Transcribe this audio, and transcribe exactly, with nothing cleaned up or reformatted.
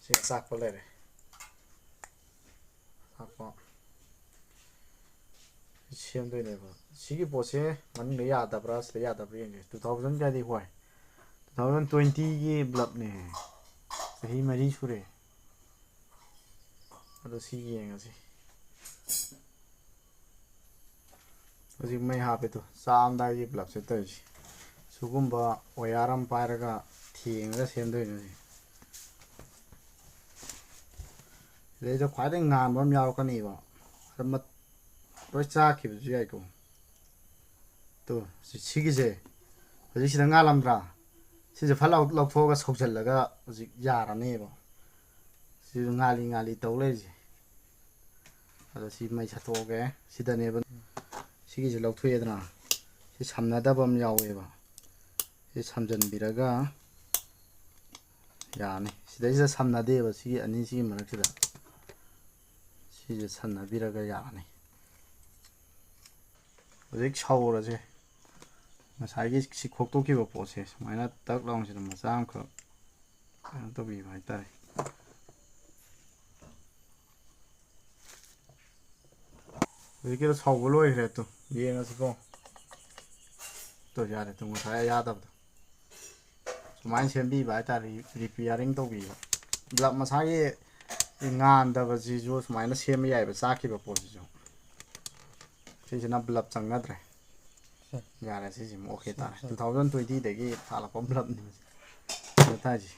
ꯁꯤ ꯑꯆꯥꯛꯄ ꯂꯩꯔꯦ꯫ ꯑꯆꯥꯛꯄ ꯁꯦꯝꯗꯣꯏꯅꯦꯕ꯫ ꯁꯤꯒꯤ ꯄꯣꯠꯁꯦ ꯃꯅꯨꯡꯗ ꯌꯥꯗꯕ꯭ꯔꯥ, ꯁꯤꯗ ꯌꯥꯗꯕ꯭ꯔꯥ ꯌꯦꯡꯒꯦ꯫ Two thousand ꯀꯌꯥꯗꯤ ꯍꯣꯏ, two thousand twenty ꯒꯤ ꯕ꯭ꯂꯕꯅꯦ꯫ ꯆꯍꯤ ꯃꯔꯤ ꯁꯨꯔꯦ꯫ ꯑꯗꯣ ꯁꯤ ꯌꯦꯡꯉꯁꯤ꯫ ꯍꯧꯖꯤꯛ ꯃꯩ ꯍꯥꯞꯄꯦ ꯇꯨ, ꯆꯥꯛꯑꯝꯗꯥꯏꯒꯤ ꯕ꯭ꯂꯕꯁꯦ ꯇꯧꯔꯤꯁꯦ꯫ ꯁꯤꯒꯨꯝꯕ ꯋꯥꯌꯔ ꯑꯃ ꯄꯥꯏꯔꯒ ꯊꯦꯡꯉꯒ ꯁꯦꯝꯗꯣꯏꯅꯦ ꯍꯧꯖꯤꯛ꯫ ꯁꯤꯗꯩꯗ ꯈ꯭ꯋꯥꯏꯗꯒꯤ ꯉꯥꯟꯕ ꯑꯃ ꯌꯥꯎꯔꯛꯀꯅꯤꯕ꯫ ꯑꯗ ꯃꯠ-, ꯂꯣꯏ ꯆꯥꯛꯈꯤꯕꯁꯨ ꯌꯥꯏꯀꯣ꯫ ꯇꯨ, ꯁꯤ-, ꯁꯤꯒꯤꯁꯦ, ꯍꯧꯖꯤꯛ ꯁꯤꯗ ꯉꯥꯜꯂꯝꯗ꯭ꯔꯥ? ꯁꯤꯁꯦ ꯐꯠ ꯂꯧ-, ꯂꯧꯊꯣꯛꯑꯒ ꯁꯧꯖꯜꯂꯒ ꯍꯧꯖꯤꯛ ꯌꯥꯔꯅꯦꯕ꯫ ꯁꯤꯁꯨ ꯉꯥꯜꯂꯤ ꯉꯥꯜꯂꯤ ꯇꯧ ꯂꯩꯔꯤꯁꯦ꯫ ꯑꯗꯣ ꯁꯤ ꯃꯩ ꯁꯠꯇꯣꯛꯑꯒꯦ꯫ ꯁꯤꯗꯅꯦꯕ꯫ ꯁꯤꯒꯤꯁꯦ ꯂꯧꯊꯣꯛꯑꯦꯗꯅ꯫ ꯁꯤ ꯁꯝꯅꯗꯕ ꯑꯃ ꯌꯥꯎꯋꯦꯕ꯫ ꯁꯤ ꯁꯝꯖꯟꯕꯤꯔꯒ ꯌꯥꯔꯅꯤ꯫ ꯁꯤꯗꯩꯁꯤꯗ ꯁꯝꯅꯗꯦꯕ, ꯁꯤꯒꯤ ꯑꯅꯤꯁꯤꯒꯤ ꯃꯔꯛꯁꯤꯗ꯫ ꯁꯤꯁꯦ ꯁꯝꯅꯕꯤꯔꯒ ꯌꯥꯔꯅꯤ꯫ ꯍꯧꯖꯤꯛ ꯁꯧꯔꯁꯦ꯫ ꯉꯁꯥꯏꯒꯤ ꯁꯤ ꯈꯣꯛꯇꯣꯛꯈꯤꯕ ꯄꯣꯠꯁꯦ ꯁꯨꯃꯥꯏꯅ ꯇꯛ ꯂꯥꯎꯅ ꯁꯤꯗ ꯃꯆꯥ ꯑꯃꯈꯛ ꯀꯩꯅꯣ ꯇꯧꯕꯤꯕ ꯍꯥꯏꯇꯥꯔꯦ꯫ ꯍꯧꯖꯤꯛꯀꯤꯗꯣ ꯁꯧꯕ ꯂꯣꯏꯈ꯭ꯔꯦ꯫ ꯇꯨ, ꯌꯦꯡꯉꯁꯤꯀꯣ꯫ ꯇꯨ, ꯌꯥꯔꯦ꯫ ꯇꯨ, ꯉꯁꯥꯏ ꯌꯥꯗꯕꯗꯣ ꯁꯨꯃꯥꯏꯅ ꯁꯦꯝꯕꯤꯕ ꯍꯥꯏꯇꯥꯔꯦ, ꯔꯤ-, repairing ꯇꯧꯕꯤꯕ꯫ ꯕ꯭ꯂꯕ ꯃꯁꯥꯒꯤ ꯉꯥꯟꯗꯕꯁꯤꯁꯨ ꯁꯨꯃꯥꯏꯅ ꯁꯦꯝꯕ ꯌꯥꯏꯕ, ꯆꯥꯛꯈꯤꯕ ꯄꯣꯠꯁꯤꯁꯨ꯫ ꯁꯤꯁꯤꯅ ꯕ꯭ꯂꯕ ꯆꯪꯅꯗ꯭ꯔꯦ꯫ ꯌꯥꯔꯦ, ꯁꯤꯁꯤꯃ OK ꯇꯥꯔꯦ꯫ Two thousand twenty ꯗꯒꯤ ꯊꯥꯜꯂꯛꯄ ꯕ꯭ꯂꯕꯅꯤ ꯃꯁꯤ꯫ ꯁꯤꯗ ꯊꯥꯏꯁꯤ꯫